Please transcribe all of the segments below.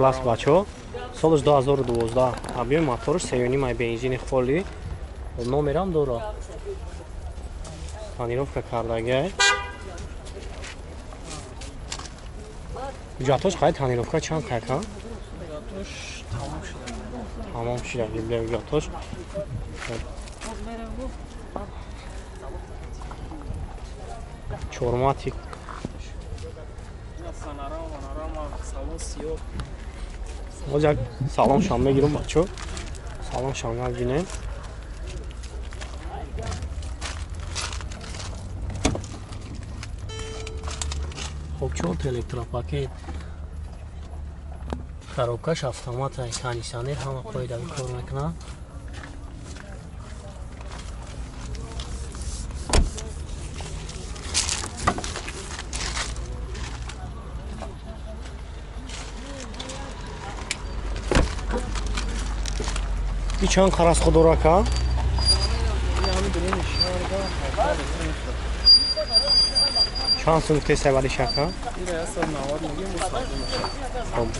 Е-класс бачо. Солаш 2012. Объем моторш 3.5 бензини холи. Номерам дора. Тонировка кардагай. Ҳуҷҷатош қай тонировка чанд қайка? Ҳуҷҷатош тамом шуда. Тамом шуда, библя ҳуҷҷатош. Чорматик. Боз як салон шам мегирам бачо. Салон шам бинем. Хоб чорта электропакет. Коробкаш автомат, кондиционер ҳама қоидави кор мекунад. И чанд қараз худорака? Чанд сум гуфтед савали шака?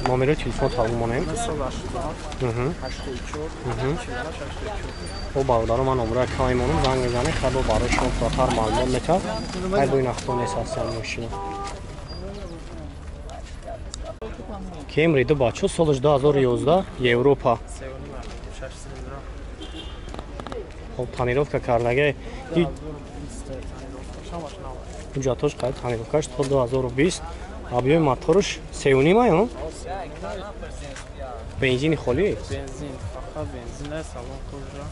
Номеро телефон талон монем. 987 84 84. О бародаро, ман номеро кам мемонам, занг мезанем, хабо барои шумо пурратар маълумот метавад. Ай бо ин ахтон нест ҳастам мошина. Кемри ду бачо, солаш 2011, Европа. Хоб тонировка кардаге. Ҳуҷҷатош қайд тонировкаш то 2020. Объёми моторш 3.5 ё? Бензини холӣ? Бензин, фақат бензин, салон кожа.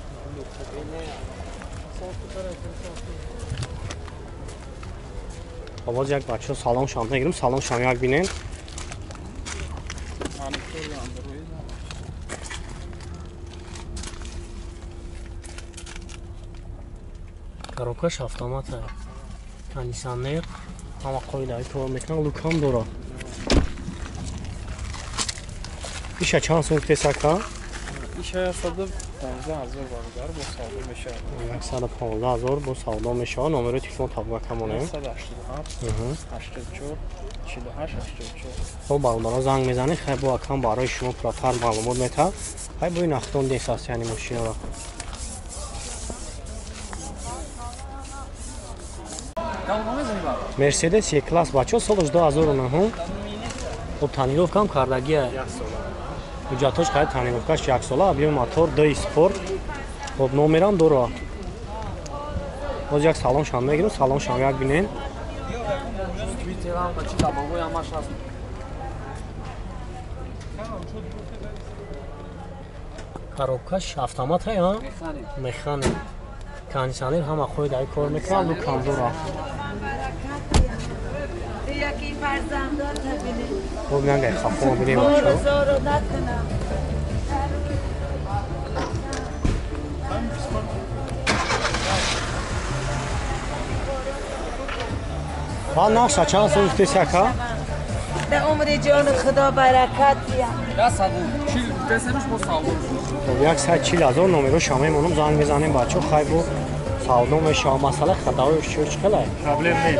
Боз як бачо салон шам мегирам, салон шам як бинем. Коробкаш автомат, кондиционер, ҳама қоидаҳои кор мекунад, лукам дорад. Иша чанд сум гуфтед ака? Иша 115 000 бародар, бо савдо мешавад. 115 000 бо савдо мешавад. Номерои телефон табга камонем. 987 84 48 84. Хоб бародаро, занг мезанед, хай бо акам барои шумо пурратар маълумот метавад. Хай бо ин ахтон нест аст, яъне мошинаро. Мерседес Е-класс бачо, солаш 2009. Хоб тонировкам кардагия. Ҳуҷҷатош қайд тонировкаш як сола, объёми мотор 2 спорт. Хоб номерам дора. Боз як салон шам мегирам, салон шам як бинем. Коробкаш автомат ҳа? Механик. Кондиционер ҳама қоидаи кор мекунад, лукам дора. Хоб нангай хафо бинем бачо. Ба нақша чанд сум гуфтед ака? Ба умри ҷони худо баракат диҳам. 140 000 номеро шама мемонам, занг мезанем бачо, хай бо савдо мешавад. Масъала хатаҳои чӣ чӣ хеле? Проблем нест.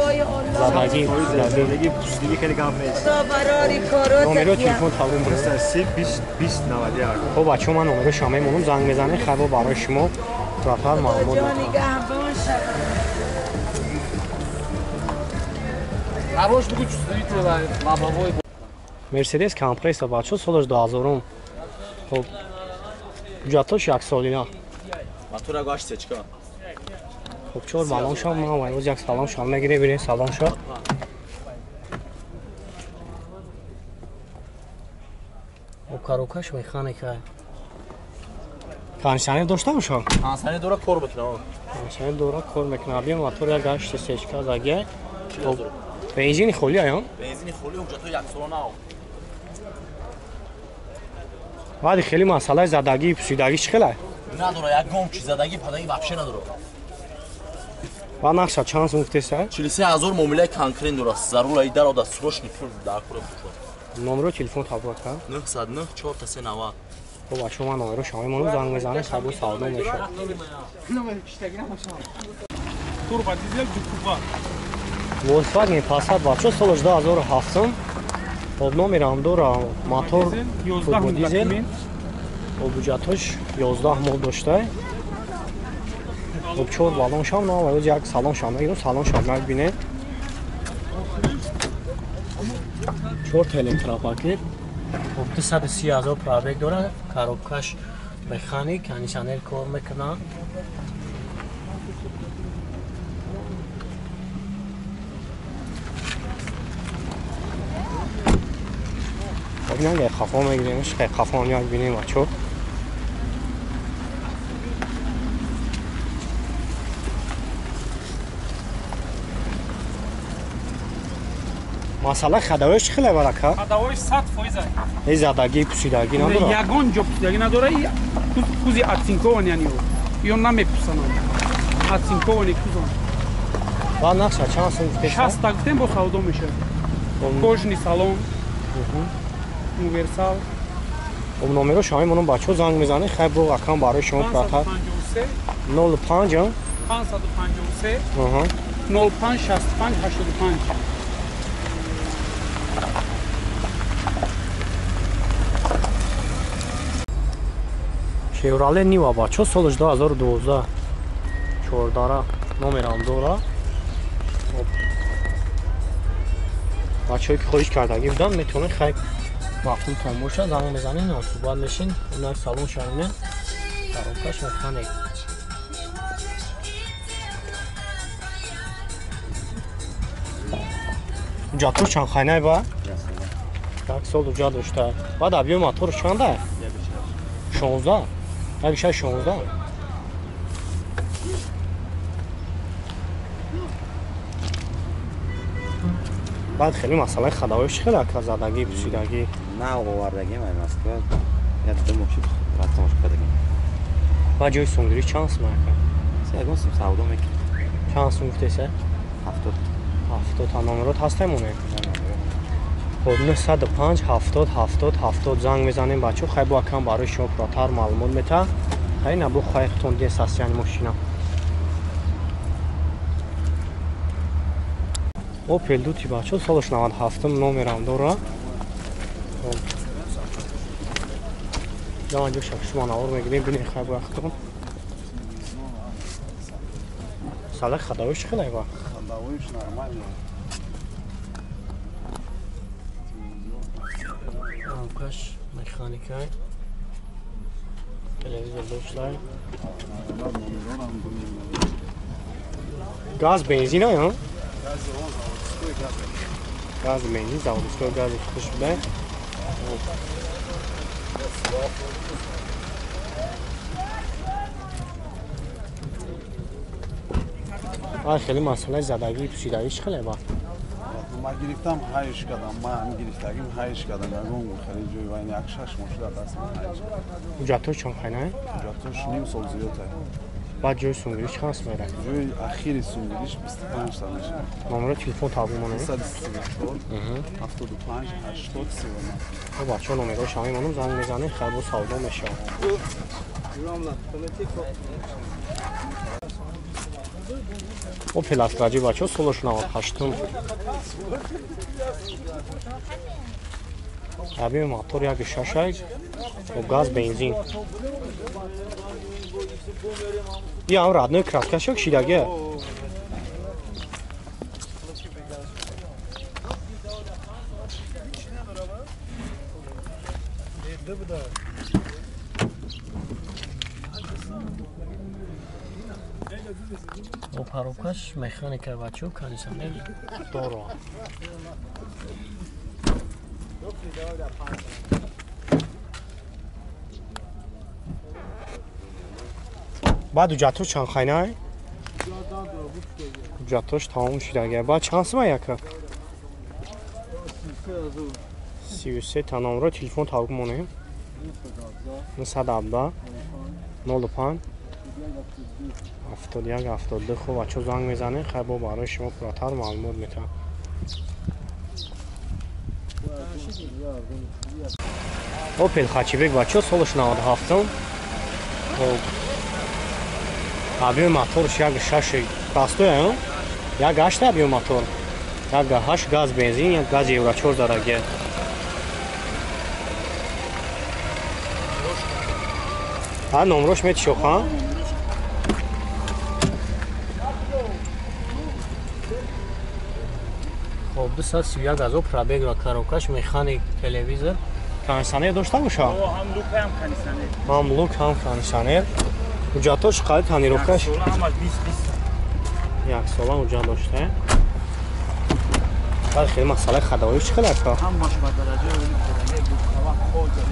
Задагӣ, задагӣ, пусидагӣ хеле гап нест. Номеро телефон талон 3 20 20 91. Хоб бачо, ман номеро шама мемонам, занг мезанем, хай бо барои шумо пурратар маълумот медиҳам. Мерседес компрессор бачо, солаш 2000. Хоб ҳуҷҷатош яксолина. Мотора гашт сечка. Хоб чор балон шам, ман вай як салон шам мегирем, бинем салон шам. Хоб коробкаш механика. Кондиционер дошта бошад? Кондиционер дора кор мекунад. Кондиционер дора кор мекунад. Объем мотор як гашт сечка заге. Хоб бензини холӣ ая? Бензини холӣ, ҳуҷҷатҳои яксолона. Баъди хеле масъалаи задагӣ, пусидагӣ чӣ хеле? Надора, ягон чиз задагӣ, падагӣ вообще надора. Ба нақша чанд сум гуфтеса? 43 000 муомилаи конкрент дорад. Зарур ай дарода срочный пул дар кура бошад. Номеро телефон табга ка? 909 490. Хоб бачо, ман номеро шама мемонам, занг мезанем, хай бо савдо мешавад. Турбо дизель дукува. Volkswagen Passat бачо, солаш 2007. Хоб номерам дора, мотор турбо дизел. Хоб ҳуҷҷатҳош 11 моҳ дошта. Хоб 4 баллон шам на, ва як салон шам мегирам, салон шам мебинед. 4 электропакет. Хоб 230 ҳазор пробег дора, коробкаш механик, кондиционер кор мекунад. Хоб нанга хафо мегирем, шқай хафо як бинем бачо. Масала хадавош хеле барака? Хадавош 100%. Эй задагӣ пусидагӣ надора? Ягон ҷо пусидагӣ надора. Кузи оцинкован яъне ё намепусананд. Оцинковани кузон. Ва нақша чанд сум гуфтед? 60 та гуфтем бо савдо мешавад. Кожни салон. Универсал. Хоб номеро шумо монам бачо занг мезанед, хай бо акам барои шумо прата. 05 553 05 65 85. Chevrolet Niva бачо солаш 2012 14 номерам дора. Бачое ки хоҳиш кардагӣ буданд метавонед хай маъқултон бошад занг мезанед, суҳбат мешин. Инак салон шавинед, коробкаш механик. Ҳуҷҷатҳо чанд хайнай ба? Як сол ҳуҷҷат дошта. Баъд объёми моторш чанда? 16. Як шаш 16. Баъд хеле масъалаи хадавош хеле ака задагӣ, пусидагӣ. На овардагӣ май Москва. Я ду моҳ шуд рафтам кардагӣ. Баъд ҷои сунгирӣ чанд сум ака? Ягон сум савдо мекунем. Чанд сум гуфтеса? 70. 70 та номерот ҳастай моне? Хоб 905 70 70 70 занг мезанем бачо, хай бо акам барои шумо пурратар маълумот мета. Хай на бо хай хутон дес ҳастияни мошина. Opel Duty бачо солаш 97 номерам дора. Ҷаван ҷоша шумо навор мегирем, бинем хай бо хутон. Сала хадавиш хеле ба? Хадавиш нормально. Коробкаш механика, телевизор доштай. Газ бензин ая? Газ бензин, заводской гази хуш буда. Ай хеле масъалаи задагӣ пусидагиш хеле ба? Ман гирифтам ҳайш кардам, ман гирифтагим ҳайш кардам, ягон хеле ҷои вайни як шаш моҳ шуда дастам ҳайш кардам. Ҳуҷҷатҳош чанд хайна? Ҳуҷҷатҳош ним сол зиёд ай. Баъд ҷои сунгириш чанд сум меравад? Ҷои ахири сунгириш 25 та мешавад. Номеро телефон табу монем? 334 75 80 39. Хоб бачаҳо номерош ҳамин монам, занг мезанем, хай бо савдо мешавад. Opel Astra бачаҳо солаш 98. Объёми мотор 1.6, газ бензин. И ҳам родной краскашо кшидаги. Коробкаш механика бачо, кондиционер дора. Баъд ҳуҷҷатҳо чанд хайнай? Ҳуҷҷатҳош тамом шудага. Баъд чанд сума яка? 33 та номро телефон тавб монем. 917 05 71 72. Хуб бачо занг мезанем, хай бо барои шумо пурратар маълумот метаҳам. Opel Hatchback бачо солаш 97. Хоб объёми моторш 1.6 простой, 1.8 объёми мотор, 1.8 газ бензин, як газ Евро 4 задаги. А номрош метишоха? Хоб 231 ҳазор пробег ва коробкаш, механик, телевизор, кондиционер дошта боша? Ҳам люк ҳам кондиционер. Ҳам люк ҳам кондиционер. Ҳуҷҷатош қайд тонировкаш? Як сола ҳуҷҷат дошта. Баъд хеле масъалаи хадавоиш чӣ хел ака? Ҳамаш ба дараҷаи олӣ хадавои бухава хоҷа.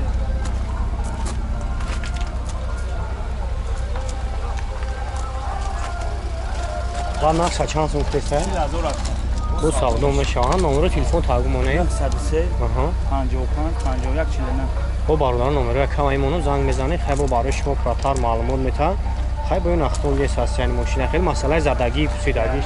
Ва нақша чанд сум креста? Бу савдо мешаванд. Номеро телефон тагумоне? 103 55 51 49. Бо бародарон номеро якам имонам занг мезанед, хай бо барои шумо пурратар маълумот метаҳад. Хай бо ин ахтон лес аст, яъне мошина хеле масъалаи задагӣ, пусидагиш.